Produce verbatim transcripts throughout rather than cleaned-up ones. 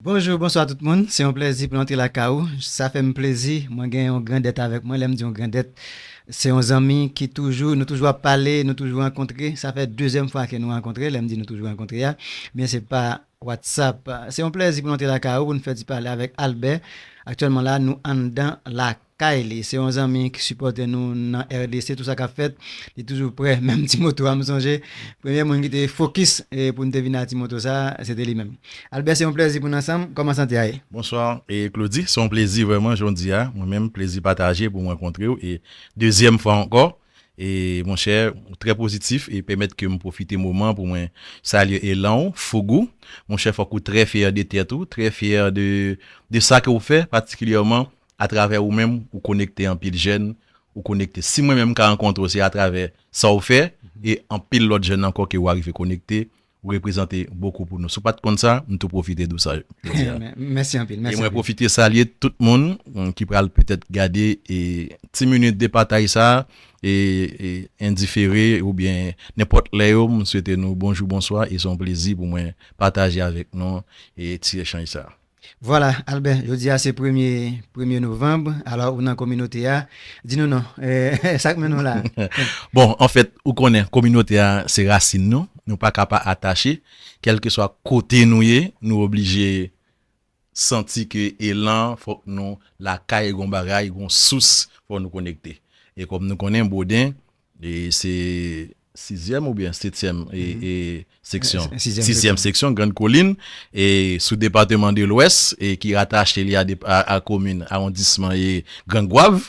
Bonjou, bonswa tout moun. Se yon plèzi pou n antre lakay ou. Sa fè m plezi. Mwen gen yon grandèt avèk mwen. Lè m di yon grandèt, se yon zanmi ki toujou, nou toujou ap pale, nou toujou rankontre. Sa fè dezyèm fwa ke nou rankontre. Lè m di nou toujou rankontre a, men se pa WhatsApp. Se yon plèzi pou n antre lakay ou, pou n fè ti pale avèk Albert. Aktyèlman la, nou anndan lakay li. Se yon zanmi ki sipòte nou nan R D C, tou sa k ap fèt, li toujou prè. Menm ti moto a, m sonje, premye moun ki te fokis, e, pou n te vin a ti moto sa, se te li menm. Albert, se yon plèzi pou n ansanm. Kòman sante a ye? Bonswa, e Claudy, se yon plezi vrèman, jodi a. Mwen menm, plezi pataje pou mwen rankontre w. E dezyèm fwa ankò, e monchè, ou trè pozitif e pèmèt ke m pwofite moman pou mwen salye elan w, foug ou. Monchè, fòk ou trè fyè de tèt ou, trè fyè de, de sa ke w fè, patikilyèman atravè ou menm, ou konekte anpil jèn, ou konekte. Si mwen menm m ka rankontre w, se atravè sa w fè, e anpil lòt jèn ankò ke w arive konekte, ou reprezante bokou pou nou. Si w pa t konn sa, m tou pwofite di w sa jodi a. Mèsi anpil, mèsi anpil. E mwen pwofite salye tout moun, mm, ki pral petèt gade, e, ti minit de pataj sa, e, e endifere oubyen nenpòt lè yo, m swete nou bonjou, bonswa, e se yon plezi pou mwen pataje avèk nou, e ti echanj sa. Vwala, Albert, jodi a se premye, premye novanm, alò ou nan kominote a, di nou non, e, sa k mennen w la? Bon, anfèt, ou konnen, kominote a se rasin nou, nou pa ka pa atache, kèlkeswa kote nou ye, nou oblije santi ke elan, fòk nou lakay, gon bagay, gon sous, fòk nou konekte. E kòm nou konnen, Boden, e se sizyèm oubyen setyèm, e, e seksyon, sizyèm seksyon Grann Kolin, e sou depatman de Lwès, e ki ratache li a, dep- a, a komin, awondisman e Gran Gwav.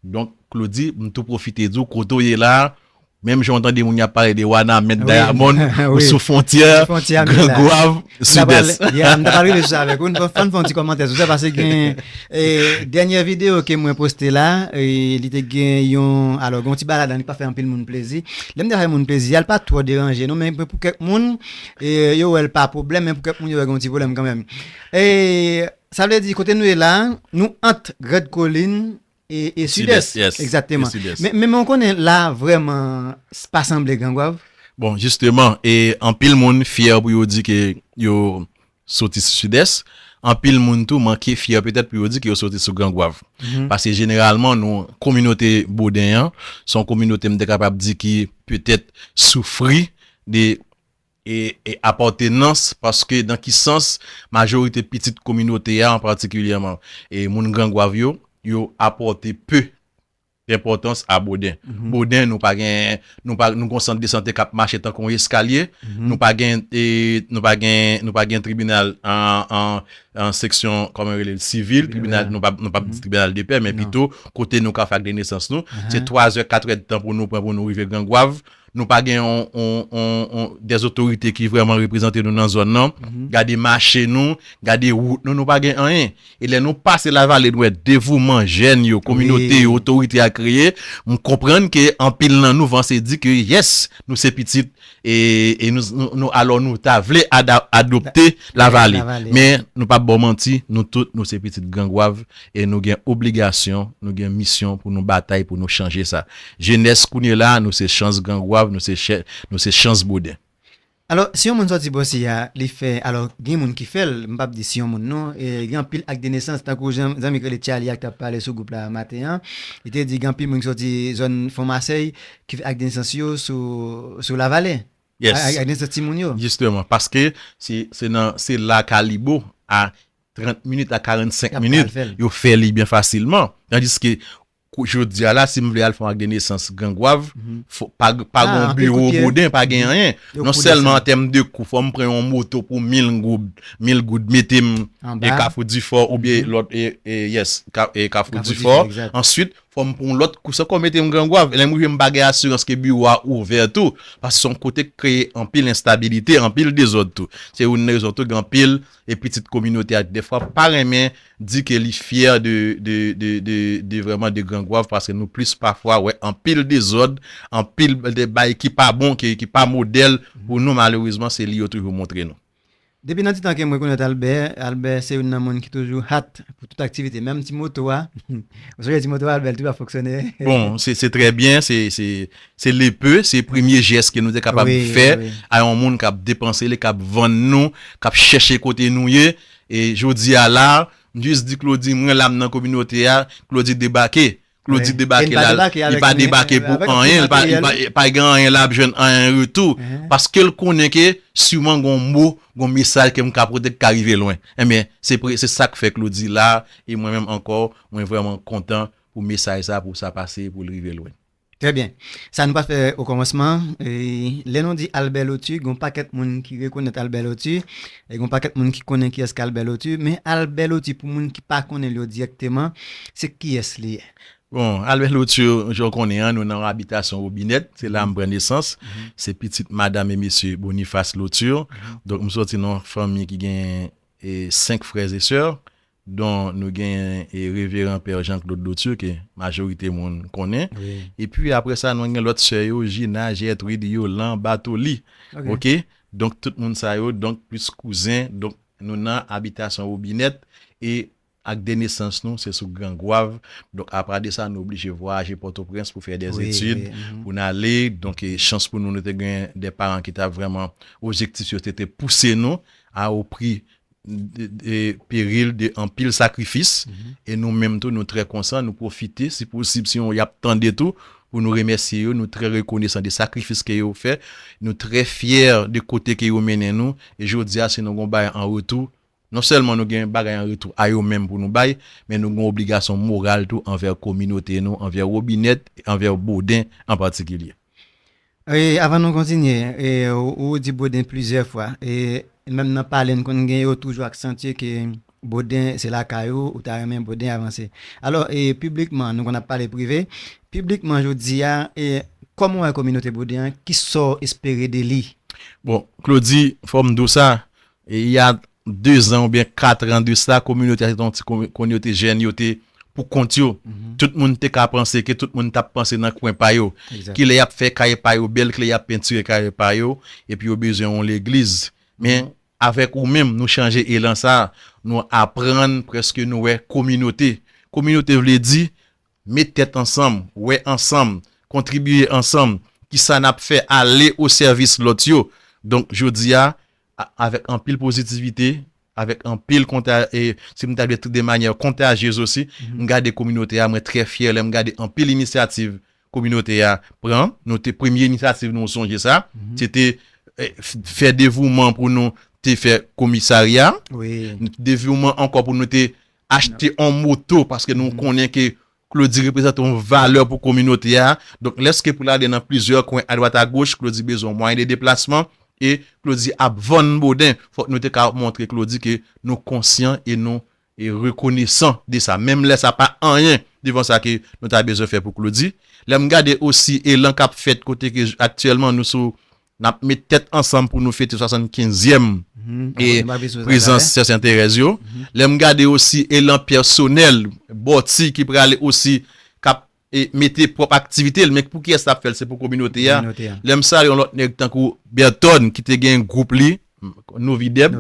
Donk, Claudy, m tou pwofite di w, kote w ye la, menm jan w tande moun y ap pale de Wanament, Dayamond, ou sou fwontyè Gran Gwav, Sidès. M ta pral rive sou sa avèk ou. Fò n fè yon ti kòmantè sou sa, paske gen, e, dènye videyo ke mwen poste la, e, li te gen yon, alò, gen yon ti bagay ladan, li pa fè anpil moun plezi. Lè m di fè moun plezi, al pa twò deranje, non, men pou kèk moun, e, yo wè l pa pwoblèm, men pou kèk moun, yo wè gen yon ti pwoblèm kanmenm. E, sa vle di, kote nou ye la, nou ant Grand Colline, e, e Sidès. Sidès, yes. Egzakteman. E Sidès. Men, men, men w konnen la vrèman s- pa sanble Gran Gwav. Bon, jisteman, e anpil moun fyè pou yo di ke yo soti sou Sidès. Anpil moun tou manke fyè petèt pou yo di ke yo soti sou Gran Gwav. Paske jeneralman, nou, kominote Boden an, se yon kominote m te kapab di ki petèt soufri de e, e apatnans, paske nan ki sans majorite pitit kominote a an patikilyèman, e moun Gran Gwav yo, yo apòte pe denpòtans a Boden. Boden, nou pa gen, nou pa, nou gon sant de sante k ap mache tankou yon eskalye, nou pa gen, e, nou pa gen, nou pa gen tribinal an, an, an seksyon, kòman yo rele l, sivil, tribinal, nou pa, nou pa di tribinal de pè, men pito kote nou ka fè ak de nesans nou, se twa zè, kat è tan pou nou pran pou nou rive Gran Gwav, nou pa gen yon, yon, yon, yon, dè otorite ki vrèman reprezante nou nan zòn nan. Gade mache nou, gade wout nou, nou pa gen anyen. E lè nou pase Lavale, nou wè devouman jèn yo, kominote yo, otorite a kreye, m konprann ke anpil nan nou vanse di ke, yes, nou se pitit, e, e nou, nou, nou, alò nou ta vle ada- adopte Lavale. Men nou p ap ba w manti, nou tout, nou se pitit Gran Gwav, e nou gen obligasyon, nou gen misyon pou nou batay, pou nou chanje sa. Jenès kounye la, nou se chans Gran Gwav, nou se chè- nou se chans Boden. Alò, si yon moun sòti bò si a, li fè, alò, gen moun ki fè l, m p ap di si yon moun non, e, gen anpil ak de nesans, tankou jan zanmi k rele Charlie a k t ap pale sou gwoup la maten an, li te di gen anpil moun ki sòti zòn Fon Masèy ki fè ak de nesans yo sou, sou Lavale. Yes. Ak, ak de nesans timoun yo. Jisteman, paske se, se nan, se la Kalibo a trant minit a karannsenk minit, yo fè li byen fasilman. Tandiske, kou- jodi a la, si m vle al fè yon ak de nesans Gran Gwav, fò, pa, pa gen yon biwo Boden, pa gen anyen. Non sèlman an tèm de kou, fò m pran yon moto pou mil goud, mil goud mete m e Kafou Difò oubyen lòt, e, e, yes, ka- e Kafou Difò. Answit, fò m pran yon lòt kou, se ankò mete m Gran Gwav. Lè m rive, m pa gen asirans ke biwo a ouvè tou, paske se yon kote k kreye anpil enstabilite, anpil dezòd tou. Se youn nan rezon tou, gen anpil e pitit kominote a, dèfwa, pa renmen di ke li fyè de, de, de, de, de vrèman de Gran Gwav, paske nou plis pafwa wè anpil dezòd, anpil de bay ki pa bon, ki, ki pa modèl pou nou, malerezman, se li yo toujou montre nou. Depi nan ti tan ke m rekonèt Albert, Albert se youn nan moun ki toujou hat pou tout aktivite, menm ti moto a. Ou sonje ti moto a, Albert, li toujou ap fonksyone. Bon, se, se trè byen, se, se, se lepe, se premye jès ke nou te kapab fè a yon moun k ap depanse li, k ap vann nou, k ap chèche kote nou ye, E jodi a la, m jis di Claudy, mwen la m nan kominote a, Claudy debake. Claudy debake la, li pa debake pou anyen, li pa, li pa, li pa gen anyen la ap jwenn anyen retou. Paske l konnen ke siman gon mo, gon mesaj ke m ka pote k ka rive lwen. Enben, se pre- se sa k fè Claudy la, e mwen menm ankò, mwen vrèman kontan pou mesaj sa, pou sa pase, pou l rive lwen. Trè byen. Sa nou pa fè o kòmansman, e, lè nou di Albert Lauture, gon pakèt moun ki rekonèt Albert Lauture, e gon pakèt moun ki konnen kiyès ki Albert Lauture, men Albert Lauture, pou moun ki pa konnen li yo dirèkteman, se kiyès li ye? Bon, Albert Lauture, jan w konnen an, nou nan abitasyon Wobinèt, se la m pran nesans, se pitit madanm e mesye Boniface Lauture. Donk, m sòti nan yon fanmi ki gen, e, senk frè e sè, don nou gen, e, Reveran Pè Jean Claude Lauture, ke majorite moun konnen. Epi, apre sa, nou gen lòt sè yo, Gina, Gertrude, Yolan, Batoli. Ok? Donk, tout moun sa yo, donk, plis kouzen, donk, nou nan abitasyon Wobinèt, e ak de nesans nou, se sou Gran Gwav. Donk, apa de sa, nou oblije vwayaje Pòtoprens pou fè de etid, pou n ale. Donk, e, chans pou nou, nou te gen de paran ki t ap vrèman, objektif yo, se te pouse nou a o pri de, de peril, de anpil sakrifis. E nou menm tou, nou trè konsan, nou pwofite, si posib, si y ap tande tou, pou nou remèsye yo. Nou trè rekonesan de sakrifis ke yo fè. Nou trè fyè de kote ke yo mennen nou. E jodi a, si nou gon bagay an retou, non sèlman nou gen bagay an retou a yo menm pou nou bay, men nou gen obligasyon moral tou anvè kominote nou, anvè Wobinèt, anvè Boden an patikilye. E avan nou kontinye, e, ou, ou di Boden plizyè fwa, e menm nan pale n konn gen yo toujou aksantye ke Boden se lakay ou, ou ta renmen Boden avanse. Alò, e piblikman, nou konn ap pale prive, piblikman jodi a, e kòman w wè kominote Boden an, ki sa w espere de li? Bon, Claudy, fò m di w sa, e y a de zan oubyen kat an de sa, kominote a se te yon ti komi- kominote jèn, yo te pou kont yo. Tout moun te ka panse ke tout moun t ap panse nan kwen pa yo. Kilè y ap fè kay pa yo bèl, kilè y ap pentire kay pa yo, epi yo bezwen yon legliz. Men, avèk ou menm, nou chanje elan sa, nou aprann prèske nou wè kominote. Kominote vle di, met tèt ansanm, wè ansanm, kontribiye ansanm, kisa n ap fè ale o sèvis lòt yo. Donk, jodi a, a- avèk anpil pozitivite, avèk anpil konta- e si m ta dwe di de manyè kontajyez osi, m gade kominote a, mwen trè fyè lè m gade anpil inisyativ kominote a pran. Nou te premye inisyativ nou sonje sa, se te, e, f- fè devouman pou nou te fè komisarya, devouman ankò pou nou te achte yon moto, paske nou konnen ke Claudy reprezante yon valè pou kominote a. Donk, lèske pou l ale nan plizyè kwen adwat agoch, Claudy bezwen yon mwayen de deplasman e Claudy ap vann Boden. Fòk nou te ka montre Claudy ke nou konsyan e nou e rekonesan de sa. Menm lè sa pa anyen devan sa ke nou ta bezwen fè pou Claudy. Lè m gade osi elan k ap fèt kote ke aktyèlman nou sou n ap met tèt ansanm pou nou fete swasannkenzyèm e prezans sè Senterèz yo. Lè m gade osi elan pèsonèl Bòti ki prale osi, k ap e mete pwòp aktivite l, men pou kiyès l ap fè l? Se pou kominote a. Lè m salye yon lòt nèg tankou Berton ki te gen gwoup li, Novideb,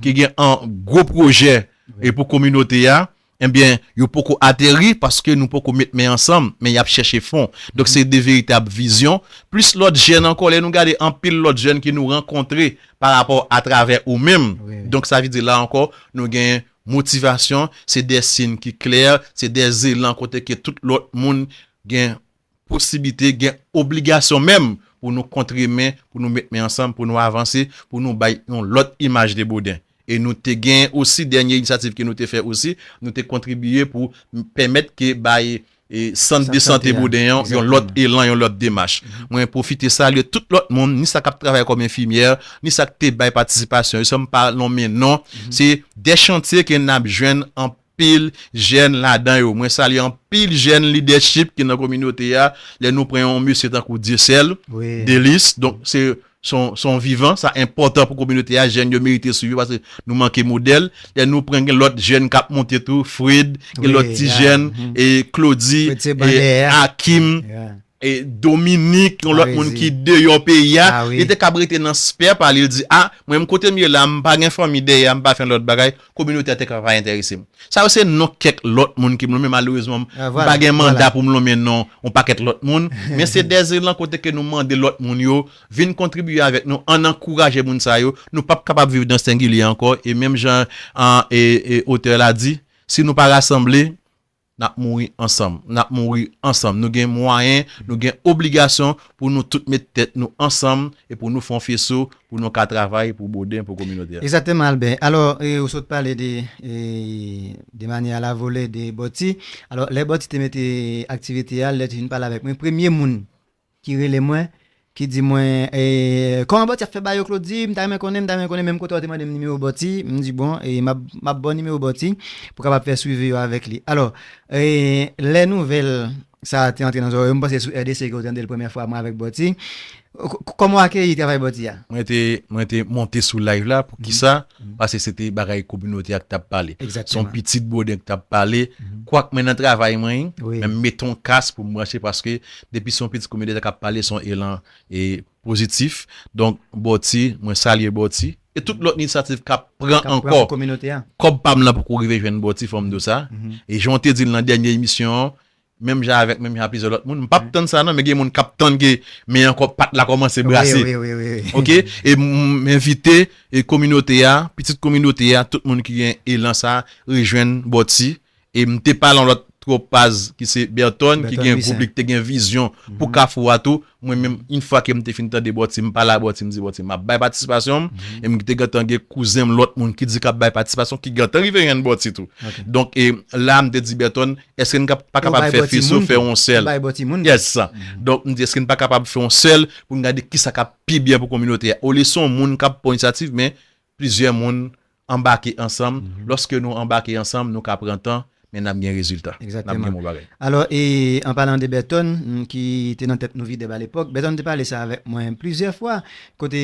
ki gen an gwo pwojè e pou kominote a, ebyen, yo poko ateri paske nou poko met men ansanm, men y ap chèche fon. Donk, se de veritab vizyon. Plis lòt jèn ankò, lè nou gade anpil lòt jèn ke nou rankontre pa rapò atravè ou menm. Donk, sa vle di la ankò, nou gen motivasyon, se de siy ki klè, se de elan kote ke tout lòt moun gen posiblite, gen obligasyon menm pou nou kontre men, pou nou met men ansanm, pou nou avanse, pou nou bay yon lòt imaj de Boden. E nou te gen osi dènye inisyativ ke nou te fè osi, nou te kontribiye pou pèmèt ke bay e sant de sante Boden an yon lòt elan, yon lòt demach. Mwen pwofite salye tout lòt moun, ni sa k ap travay kòm enfimyè, ni sa k te bay patisipasyon yo, san m pa nonmen non. Se de chantye ke n ap jwenn anpil jèn ladan yo. Mwen salye anpil jèn lidèchip ki nan kominote a. Lè nou pran yon mesye tankou Dieuseul Delis, donk se se yon, se yon vivan, sa enpòtan pou kominote a, jèn yo merite swiv yo, paske nou manke modèl. Lè nou pran gen lòt jèn k ap monte tou, Fred, gen lòt ti jèn, e Claudy, e Akim, e, Dominik, yon lòt moun ki deyò peyi a, li te kab rete nan sfè pa li, li di, a, mwen menm kote m ye la, m pa gen fanmi dèyè, m pa fè lòt bagay, kominote a te ka pa enterese m. Sa yo se non kèk lòt moun ki m lonmen, malerezman, m pa gen manda pou m lonmen non yon pakèt lòt moun, men se de elan kote ke nou mande lòt moun yo vin kontribiye avèk nou, ann ankouraje moun sa yo, nou p ap kapab viv nan sengilye ankò, e menm jan an, e, e otè la di, si nou pa rasanble, n ap mouri ansanm. N ap mouri ansanm. Nou gen mwayen, nou gen obligasyon pou nou tout met tèt nou ansanm e pou nou fè yon feso, pou nou ka travay pou Boden, pou kominote a. Egzakteman, Albert. Alò, e, ou sot pale de, e, de manyè alavole de Bòti. Alò, lè Bòti te mete aktivite a, lè te vin pale avèk mwen, premye moun ki rele mwen, ki di mwen, e, kòman Bòti ap fè bagay yo, Claudy? M ta renmen konnen, m ta renmen konnen, menm kote w te mande m nimewo Bòti, m di, bon, e, m ap, m ap ba w nimewo Bòti pou w kapab fè swivi yo avèk li. Alò, e, lè nouvèl sa a te antre nan zòrèy yo, m panse sou R D C ke w tande l premyè fwa, mwen avèk Bòti. K-, k-, kòman w akeyi travay Bòti a? Mwen te, mwen te monte sou live la, poukisa? Paske se te bagay kominote a k t ap pale. Se yon pitit Boden k t ap pale. Kwak mwen nan travay mwen, men m mete yon kas pou m branche, paske depi se yon pitit kominote k ap pale, se yon elan, e, pozitif. Donk, Bòti, mwen salye Bòti. E tout lòt inisyativ k ap pran ankò. Kòb pa m lan poko rive jwenn Bòti, fò m di w sa. E jan w te di l nan dènye emisyon an, menm jan avèk, menm jan plizyè lòt moun, m p ap tann sa non, men gen moun k ap tann ke men ankò pat la kòmanse brase. Oke? E m, m envite, e kominote a, pitit kominote a, tout moun ki gen elan sa, rejwenn Bòti. E m te pale yon lòt twòp paz ki se Berton, ki gen gwoup li, ki te gen vizyon pou Kafou a tou. Mwen menm, yon fwa ke m te fin tande Bòti, m pale a Bòti, m di Bòti, m ap bay patisipasyon m. E m te gentan gen kouzen m, lòt moun ki di k ap bay patisipasyon, ki gentan rive jwenn Bòti tou. Donk, e la, m te di Berton, èske n ka, pa kapab fè feso, fè yon sèl? Yes. Donk, m di, èske n pa kapab fè yon sèl pou n gade kisa k ap pi byen pou kominote a? Olye se yon moun k ap pran inisyativ, men plizyè moun anbake ansanm. Lòske nou anbake ansanm, nou ka pran tan, men n ap gen rezilta. N ap gen bon bagay. Alò, e, an palan de Berton, m, ki te nan tèt Nouvidèb alepòk, Berton te pale sa avèk mwen plizyè fwa, kote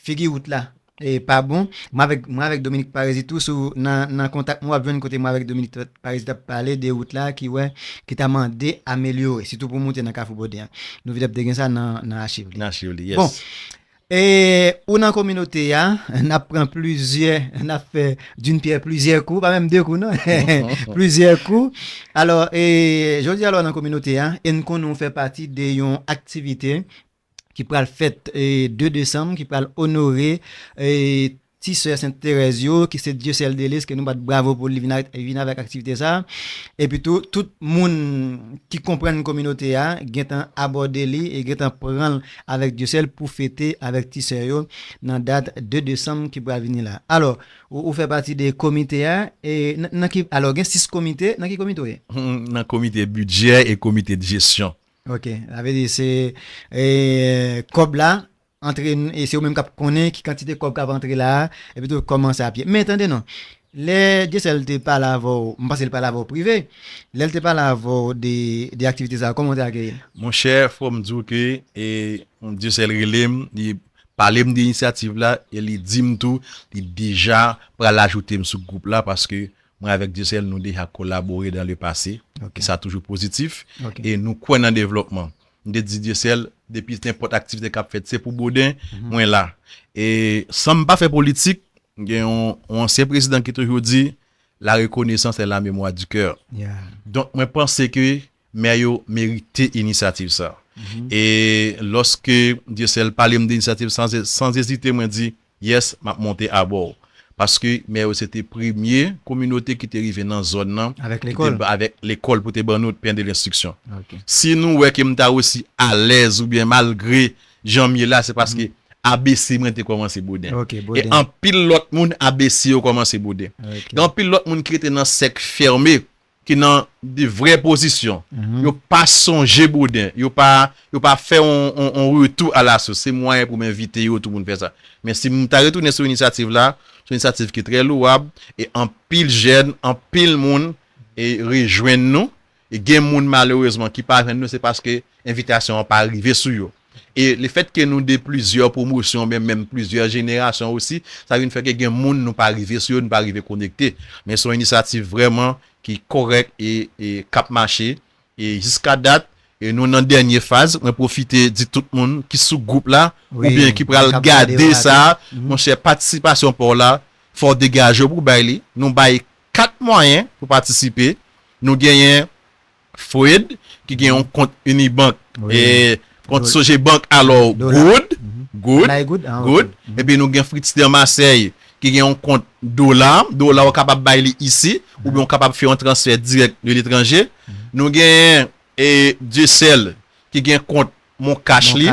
figi wout la, e, pa bon. Mwen avèk, mwen avèk Dominique Parisi tou, sou, nan, nan kontak mwen, w ap jwenn kote mwen avèk Dominique Parisi t ap pale de wout la ki, wè, ki ta mande amelyore, sitou pou moute nan Kafou Boden an. Nouvidèb te gen sa nan, nan achiv li. Nan achiv li, yes. Bon, e, ou nan kominote a, n ap pran plizyè, n ap fè d'une pierre plusieurs coups, pa menm de kou non, plizyè kou. Alò, e, jodi a la w nan kominote a, e n konnen w fè pati de yon aktivite ki pral fèt, e, de desanm, ki pral onore, e, ti sè Sent Terèz yo, ki se Dieuseul Delice, ke nou bat bravo pou li vin ak, vin avèk aktivite sa. Epi tou, tout moun ki konprann kominote a, gentan abòde li e gentan pran l avèk Dieuseul pou fete avèk ti sè yo nan dat de desanm ki pral vini la. Alò, ou, ou fè pati de komite a, e nan, nan ki, alò, gen sis komite, nan ki komite w ye? Nan komite bidjè e komite de jesyon. Ok, sa vle di se, e, kòb la, antre n-, e se ou menm k ap konnen ki kantite kòb k ap antre la a, epi tou kòman sa ap ye. Men tande non, lè Dieuseul te pale avè w, m panse l pale avè w prive, lè l te pale avè w de, de aktivite sa a, kòman w te akeyi l? Monchè, fò m di w ke, e, Dieuseul rele m, li pale m de inisyativ la, e li di m tou, li deja pral ajoute m sou gwoup la, paske mwen avèk Dieuseul, nou deja kolabore dans le passé, e sa toujou pozitif, e nou kwè nan devlòpman. M te di Dieuseul, depi nenpòt aktivite k ap fèt, se pou Boden, mwen la. E san m pa fè politik, gen yon, yon ansyen prezidan ki toujou di, la reconnaissance est la mémoire du cœur. Donk, mwen panse ke mè yo merite inisyativ sa. E lòske Dieuseul pale m de inisyativ, san, san ezite, mwen di, yes, m ap monte abò w. Paske mè yo se te premye kominote ki te rive nan zòn nan, ki te ba, avèk lekòl pou te ban nou pen de lenstriksyon. Si nou wè ke m ta osi alèz oubyen malgre jan m ye la, se paske A B C mwen te kòmanse Boden. E anpil lòt moun A B C yo kòmanse Boden. Gen anpil lòt moun ki rete nan sèk fèmen, ki nan de vrè pozisyon. Yo pa sonje Boden. Yo pa, yo pa fè on, on, on retou a la sous. Se mwayen pou m envite yo tou pou n fè sa. Men si m ta retounen sou inisyativ la, se yon inisyativ ki trè lowab, e anpil jèn, anpil moun, e rejwenn nou. E gen moun malerezman ki pa jwenn nou, se paske envitasyon an pa rive sou yo. E lefètke nou de plizyè pwomosyon, oubyen menm plizyè jenerasyon osi, sa vin fè ke gen moun nou pa rive sou yo, nou pa rive konekte. Men se yon inisyativ vrèman ki kòrèk e, e k ap mache. E jiska dat, E nou nan dènye faz, mwen pwofite di tout moun ki sou gwoup la, oubyen ki pral gade sa, monchè, patisipasyon pa w la, fò w degaje w pou w bay li. Nou bay kat mwayen pou patisipe. Nou genyen Fred, ki gen yon kont Unibank, e kont Sogebank, alò, good, good, good. Epi nou gen Fritz de Marseille, ki gen yon kont dola. Dola, ou kapab bay li isi, oubyen ou kapab fè yon transfè dirèk de letranje. Nou gen e Dieuseul, ki gen kont Moncash li.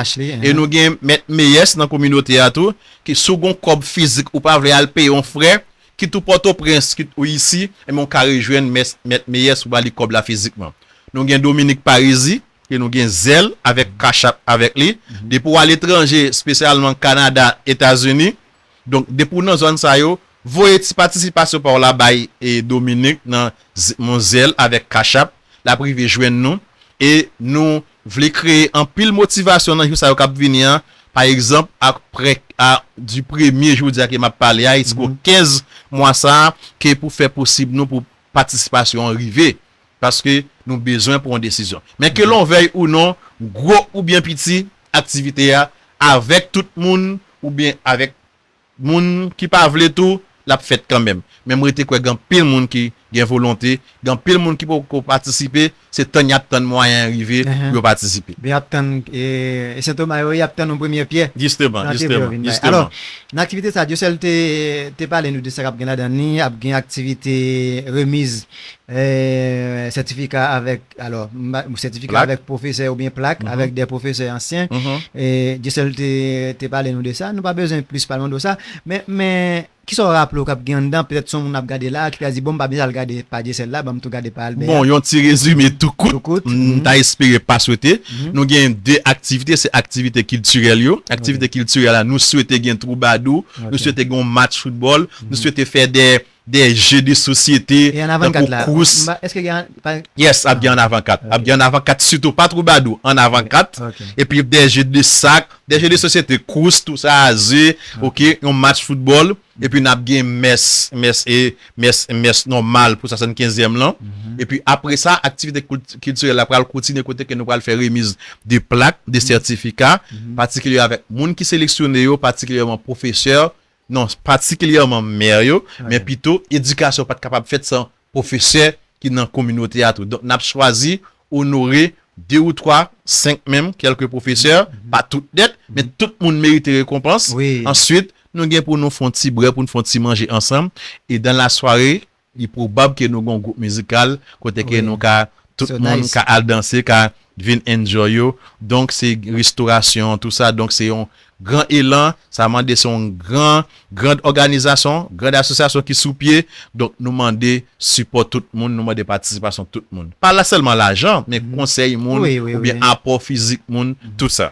E nou gen Mèt Meyès nan kominote a tou, ki si w gen yon kòb fizik, ou pa vle al peye yon frè, kit ou Pòtoprens, kit ou isi, enben w ka rejwenn Mèt Meyès pou ba li kòb la fizikman. Nou gen Dominique Parizi, ke nou gen Zelle avèk Cash App avèk li. Depi w aletranje, espesyalman Kanada, Etazini, donk, depi w nan zòn sa yo, voye ti patisipasyon pa w la bay e Dominique nan Z- mon Zelle avèk Cash App. L ap rive jwenn nou. E nou vle kreye anpil motivasyon nan jou sa yo k ap vini an. Pa egzanp, aprè a, di premye jodi a ke m ap pale a, jisko kenz mwa sa a, ke pou fè posib nou pou patisipasyon an rive. Paske nou bezwen pran yon desizyon. Men ke l on vèy ou non, gwo oubyen piti, aktivite a, avèk tout moun, oubyen avèk moun ki pa vle tou, l ap fèt kanmenm. Men m rete kwè gen anpil moun ki gen volonte, gen anpil moun ki poko patisipe, se tann y ap tann mwayen an rive pou yo patisipe. Epi y ap tann, e, e Sen Toma yo, y ap tann yon premye pyè. Jisteman, nan te pou yo jisteman, vin bay. Alò, jisteman. Nan aktivite sa, Dieuseul te, te pale nou de sa k ap gen ladan li, ap gen aktivite remiz, e, sètifika avèk, alò, m pa- sètifika avèk pwofesè oubyen plak, avèk de pwofesè ansyen. E, Dieuseul te, te pale nou de sa. Nou pa bezwen plis pale nou de sa. Men, men, kisa w raple w k ap gen anndan? Petèt se yon moun ap gade la, ki ta di, bon, m pa bezwen al gade pa Dieuseul la, ban m tou gade pa Albert. Bon, yon ti rezime tou kout. Tou kout. M ta espere pa swete. Nou gen de aktivite, se aktivite kiltirèl yo. Aktivite kiltirèl la, nou swete gen twoubadou, nou swete gen yon match foutbòl, nou swete fè de, de jeux de société, tankou kous. Èske gen an- pa- Yes, ap gen an avan kat. Ap gen an avan kat, sitou pa twoubadou, an avan kat. Epi de jeux de sac, de jeux de société, kous, tou sa, ze, ok, yon match foutbòl. Epi n ap gen mès, mès e mès, mès nòmal pou swasannkenzyèm lan. Epi apre sa, aktivite kilt- kiltirèl la pral kontinye kote ke nou pral fè remiz de plak, de sètifika, patikilye avèk moun ki seleksyone yo, patikilyèman pwofesè, non, patikilyèman mè yo, men pito edikasyon pa t kapab fèt san pwofesè ki nan kominote a tou. Donk, n ap chwazi onore de ou twa, senk menm, kèlke pwofesè, pa tout nèt, men tout moun merite rekonpans. Answit, nou gen pou nou fè yon ti brè, pou nou fè yon ti manje ansanm. E dans la soirée, li pwobab ke nou gen yon gwoup mizikal, kote ke nou ka, tout moun ka al danse, ka vin enjoy yo. Donk, se restorasyon, tou sa. Donk, se yon gran elan. Sa mande se yon gran, grand òganizasyon, grand asosyasyon ki sou pye. Donk, nou mande sipò tout moun, nou mande patisipasyon tout moun. Pa la sèlman lajan, men konsèy moun, oubyen apò fizik moun, tou sa.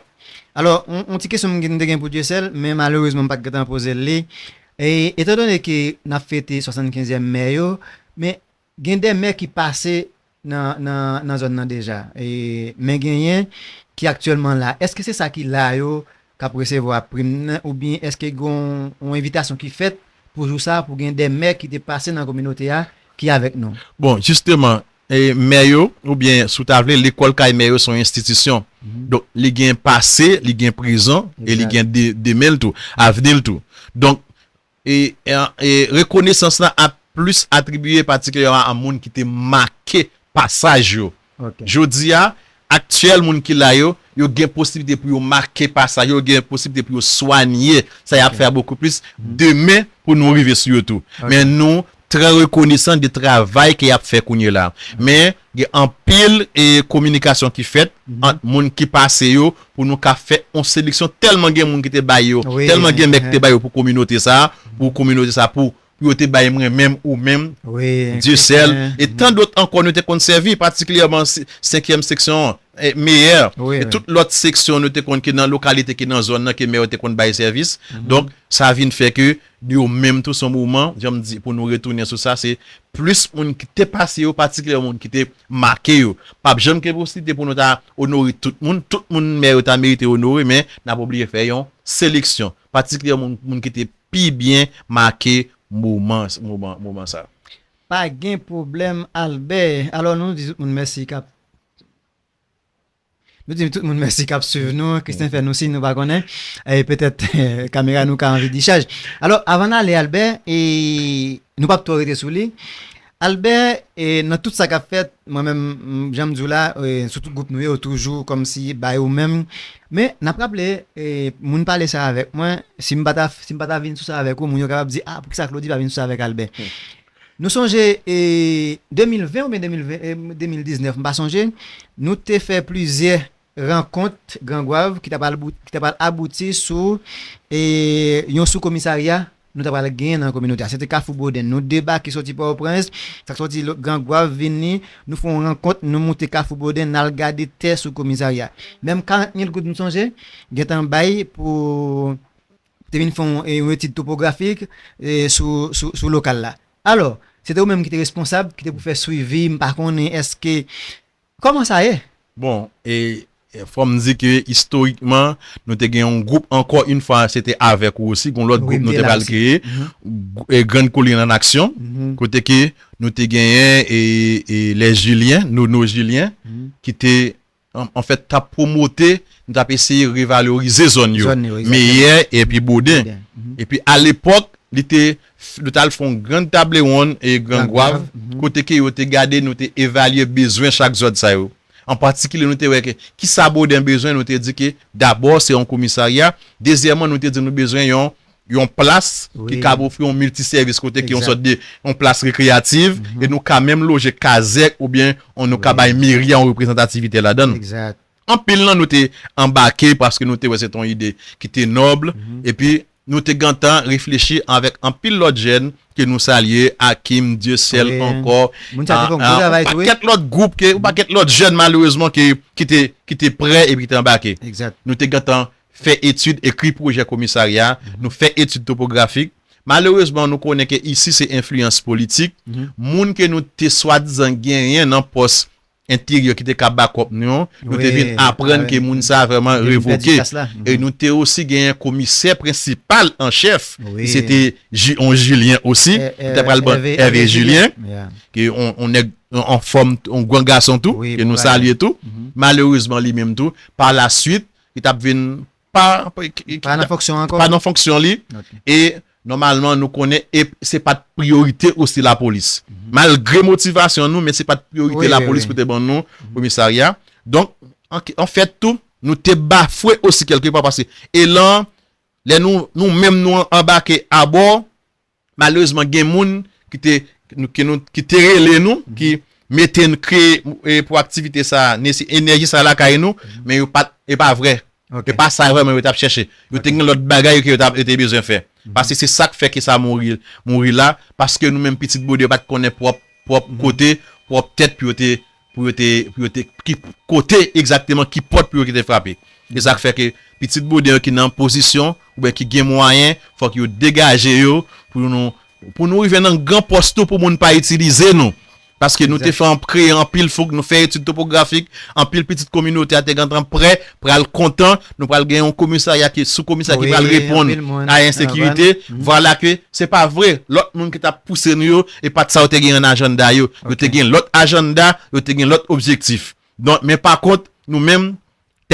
Alò, yon, yon ti kesyon m te gen pou Dieuseul, men malerezman m pa t gentan poze l li. E, etandone ke n ap fete swasannkenzyèm mè yo, men gen de mè ki pase nan, nan, nan zòn nan deja. E, men genyen ki aktyèlman la. Èske se sa ki la yo k ap resevwa prim nan, oubyen èske gen yon, yon envitasyon ki fèt pou jou sa, pou gen de mè ki te pase nan kominote a, ki avèk nou? Bon, jisteman, e, mè yo, oubyen, si w ta vle, lekòl kay mè yo se yon enstitisyon. Donk, li gen pase, li gen prezan, e li gen de, demen l tou, avni l tou. Donk, e, e, e rekonesans lan ap plis atribiye patikilyèman a moun ki te make pasaj yo. Jodi a, aktyèl moun ki la yo, yo gen posiblite pou yo make pasaj yo, yo gen posiblite pou yo swanye sa y ap fè a bokou plis demen pou nou rive sou yo tou. Men nou trè rekonesan de travay ke y ap fè kounye la. Men gen anpil, e, kominikasyon ki fèt ant moun ki pase yo pou nou ka fè yon seleksyon tèlman gen moun ki te bay yo, tèlman gen mè ki te bay yo pou kominote sa, pou kominote sa, pou, pou yo te bay mwen menm ou menm, Dieuseul, e tan dòt ankò nou te konn sèvi, patikilyèman se- senkyèm seksyon, e, meyè, e tout lòt seksyon nou te konn ki nan lokalite, ki nan zòn nan, ke mè yo te konn bay sèvis. Donk, sa vin fè ke yo menm tou se yon moman, jan m di, pou nou retounen sou sa, se plis moun ki te pase yo, patikilyèman moun ki te make yo. P ap janm gen posiblite pou nou ta onore tout moun. Tout moun mè yo ta merite onore, men n ap oblije fè yon seleksyon. Patikilyèman moun, moun ki te pi byen make moman, moman, moman sa. Pa gen pwoblèm, Albert. Alò, nou di tout moun mèsi k ap Nou di tout moun mèsi k ap swiv nou. Christian fè nou siy nou pa konnen. E petèt kamera nou ka anvi dichaj. Alò, avan n ale, Albert, e nou p ap twò rete sou li. Albert, e nan tout sa k ap fèt, mwen menm, m, jan m di w la, e sou tout gwoup nou yo, toujou kòmsi bay ou menm. Men, n ap raple, e moun pale sa avèk mwen, si m pa ta, si m pa ta vin sou sa avèk ou, moun yo kapab di, a, poukisa Claudy pa vin sou sa avèk Albert? Nou sonje, e de mil ven oubyen de mil ven, e de mil diznèf, m pa sonje, nou te fè plizyè rankont Gran Gwav ki t ap al bout-, ki t ap al abouti sou, e, yon sou komisarya nou t ap al genyen nan kominote a. Se te Kafou Boden. Nou debake soti Pòtoprens, sa k soti lo-, Gran Gwav vini, nou fè yon rankont, nou moute Kafou Boden, n al gade tè sou komisarya. Menm karant mil goud, m sonje, gentan bay pou te vin fè yon, e, yon etid topografik, e, sou, sou, sou lokal la. Alò, se te ou menm ki te responsab, ki te pou fè swivi, m pa konnen èske, kòman sa ye? Bon, e, e fò m di ke istorikman, nou te gen yon gwoup, ankò yon fwa, se te avèk ou osi, gen yon lòt gwoup nou te pral kreye, e, Grann Kolin an Aksyon, kote ke nou te genyen, e, e, lè Jilyen, Nono Jilyen, ki te an, anfèt, t ap pwomote, nou t ap eseye revalorize zòn yo, Meyè epi Boden. Epi alepòk, li te, nou t al fè yon grann table ronde e Gran Gwav, kote ke yo te gade, nou te evalye bezwen chak zòn sa yo. An patikilye, nou te wè ke kisa Boden bezwen, nou te di ke dabò se yon komisarya, dezyèmman, nou te di nou bezwen yon yon plas ki kab ofri yon miltisèvis kote ki yon sòt de yon plas rekreyativ e nou ka menm loje kazèk oubyen nou ka bay meri a yon reprezantativite ladan l. Anpil nan nou te anbake paske nou te wè se te yon ide ki te nòb epi nou te gentan reflechi avèk anpil lòt jèn ke nou salye, Akim, Dyesèl ankò, yon pakèt lòt gwoup, yon pakèt lòt jèn malerezman ki, ki te, ki te prè epi ki te anbake. Nou te gentan fè etid, ekri pwojè komisarya, nou fè etid topografik. Malerezman, nou konnen ke isi se enfliyans politik. Moun ke nou te swadizan genyen nan pòs enteryè ki te ka bakòp nou, nou te vin aprann ke moun sa a vrèman revoke. E nou te osi genyen komisè prensipal an chèf, ki se te yon Jilyen osi, ki te pral ban Ève Jilyen, ki yon nèg anfòm, yon gran gason tou, ke nou salye tou. Malerezman, li menm tou, pa la swit, li t ap vin pa, pa nan fonksyon li. E nòmalman, nou konnen e se pa t priyorite osi lapolis. Malgre motivasyon nou, men se pa t priyorite lapolis pou te ban nou komisarya. Donk, anfèt tou, nou te bafwe osi kèlkepa paske elan, lè nou, nou menm nou anbake abò, malerezman, gen moun ki te, ki nou, ki te rele nou, ki mete n kreye pou aktivite sa, enèji sa lakay nou, men yo pa t, e pa vre. E pa sa vrèman yo t ap chèche. Yo te gen lòt bagay ke yo t ap, yo te bezwen fè. Paske se sa k fè ke sa mouri, mouri la, paske nou menm pitit Boden yo pa t konnen pwòp, pwòp kote, pwòp tèt pou yo te, pou yo te, pou yo te, ki kote egzakteman, ki pòt pou yo te frape. Se sa k fè ke pitit Boden yo ki nan pozisyon, oubyen ki gen mwayen, fòk yo degaje yo pou nou, pou nou rive nan gran pòs tou pou moun pa itilize nou. Paske nou te fè kreye anpil fouk, nou fè etid topografik, anpil pitit kominote a te gentan prè, pral kontan, nou pral gen yon komisarya ki sou komisarya ki pral reponn a ensekirite. Vwala ke se pa vre, lòt moun ki t ap pouse nou yo, e pa t sa yo te gen nan ajanda yo. Yo te gen lòt ajanda, yo te gen lòt objektif. Donk, men pa kont, nou menm,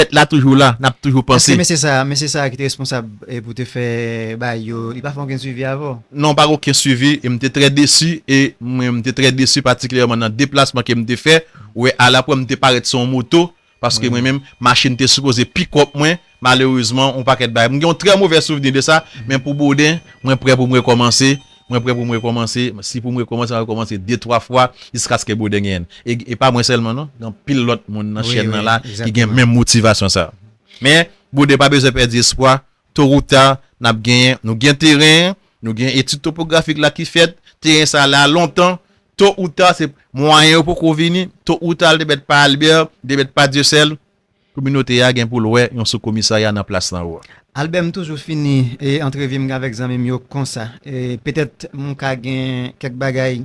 tèt la toujou la, n ap toujou panse. Èske mesye sa, mesye sa ki te responsab e pou te fè bay yo, li pa fè okenn swivi avè w? Non, pa gen okenn swivi, e m te trè desi, e mwen, m te trè desi patikilyèman nan deplasman ke m te fè. Ou wè, alapwè m te parèt sou yon moto, paske mwen menm, machin te sipoze pikòp mwen, malerezman, yon pakèt bagay. M gen yon trè movè souvni de sa, men pou Boden, mwen prè pou m rekòmanse. Mwen prè pou m rekòmanse. Si pou m rekòmanse, m a rekòmanse de, twa fwa, jiskaske Boden genyen l. E, e pa mwen sèlman, non. Gen anpil lòt moun nan chèn nan la ki gen menm motivasyon sa a. Men, Boden pa bezwen pèdi espwa. To ou ta, n ap genyen. Nou gen teren, nou gen etid topografik la ki fèt. Teren sa la lontan. To ou ta, se mwayen yo poko vini. To ou ta, l te mèt pa Albert, l te mèt pa Dieuseul. Kominote a gen pou l wè yon sou komisarya nan plas lan ou a. Albert, m toujou fini e antrevi m avèk zanmi m yo konsa. E petèt m ka gen kèk bagay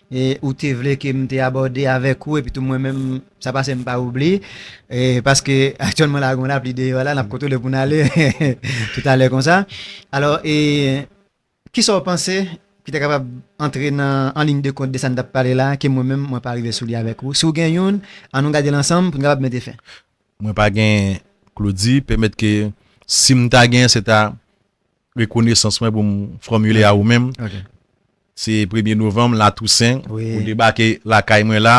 e ou te vle ke m te abòde avèk ou, epi tou mwen menm, sa pase m pa oubli. E paske aktyèlman la, gen lapli deyò la, n ap kontwole pou n ale toutalè konsa. Alò, e kisa w panse ki ta kapab antre nan, an liy de kont de sa n t ap pale la, ke mwen menm, mwen pa rive sou li avèk ou? Si w gen youn, an nou gade l ansanm pou n kapab mete fen. mwen pa gen Claudy, pèmèt ke si m ta gen, se ta rekonesans mwen pou m fòmile a ou menm. Se premye novanm, Latousen, ou debake lakay mwen la.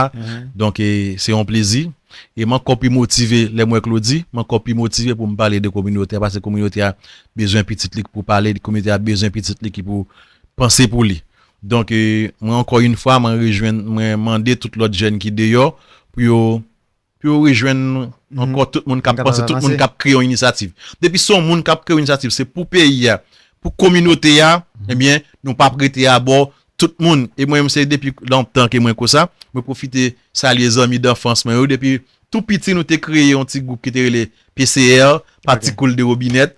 Donk, e, se yon plezi. E m ankò pi motive lè m wè Claudy, m ankò pi motive pou m pale de kominote a, paske kominote a bezwen pitit li ki pou pale, kominote a bezwen pitit li ki pou panse pou li. Donk, e, mwen ankò yon fwa, mwen rejwenn, mwen mande tout lòt jèn ki deyò pou yo, pou yo rejwenn ankò tout moun k ap panse, tout moun k ap kreye yon inisyativ. Depi se yon moun k ap kreye yon inisyativ, se pou peyi a, pou kominote a, ebyen, nou p ap rete abò tout moun. E mwen menm, se depi lontan ke mwen konsa. Mwen pwofite salye zanmi danfans mwen yo. Depi tou piti, nou te kreye yon ti gwoup ki te rele P C R, Pati Koul de Robinèt.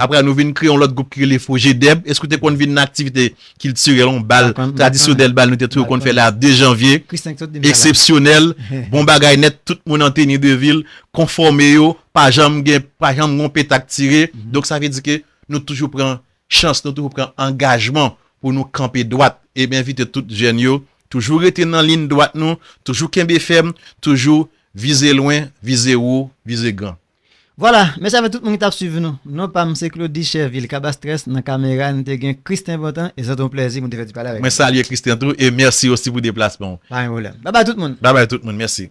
Apre, nou vin kreye yon lòt gwoup ki rele Fojedèb. Èske w te konn vin nan aktivite kiltirèl, yon bal tradisyonèl, bal nou te toujou konn fè la de janvye, eksepsyonèl, bon bagay nèt, tout moun an teni de vil, konfòme yo, pa janm gen, pa janm gen yon petak tire. Donk, sa vle di ke nou toujou pran chans, nou toujou pran angajman pou nou kanpe dwat. E m envite tout jèn yo, toujou rete nan liy dwat nou, toujou kenbe fèm, toujou vize lwen, vize wo, vize gran. Vwala, mèsi avèk tout moun ki t ap swiv nou. Non pa m se Claudy Chervil, Kabastrès nan kamera, nou te gen Christian Bontan, e se te yon plèzi pou nou te fè ti pale avèk ou. Mwen salye Christian tou, e mèsi osi pou deplasman w. Pa gen pwoblèm. Babay tout moun. Babay tout moun, mèsi.